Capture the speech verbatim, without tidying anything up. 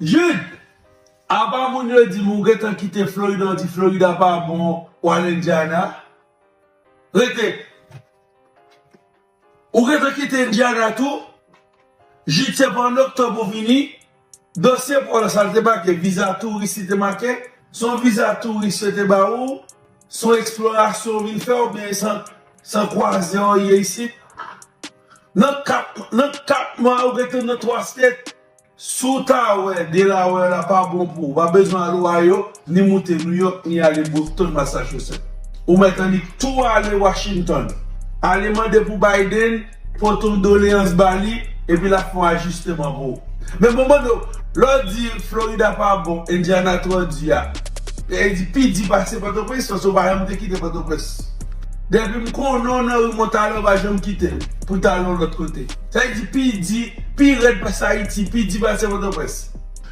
Jude, apa moun yo di m ou gentan kite Florida, ou di Florida pa bon, ou al Indiana? Rete. Ou gentan kite Indiana tou? Jude, se pa an oktòb ou vini? Dosye pa w la, sa l te make, viza touris li te make? Se yon viza touris yo te ba ou? Se yon eksplorasyon ou vin fè oubyen se an, se an kwazè ou ye isit? Nan kat, nan kat mwa ou rete nan twa state, si w ta wè Delaware la pa bon pou ou, pa bezwen al Ohio, ni moute New York, ni ale Boston, Massachusetts. Ou mèt annik tou ale Washington. Ale mande pou Biden, pote yon doleyans ba li, epi l ap fè yon ajisteman pou ou. Men bon, mande w, lè w di Florida pa bon, Indiana twò di a, e di pi di pase Pòtoprens, paske w pa janm te kite Pòtoprens. Depi m konnen w nan ri Montalè, w pa janm kite l pou w t al yon lòt kote. Sa vle di pi di, pi rèd pase Ayiti, pi di pase Pòtoprens.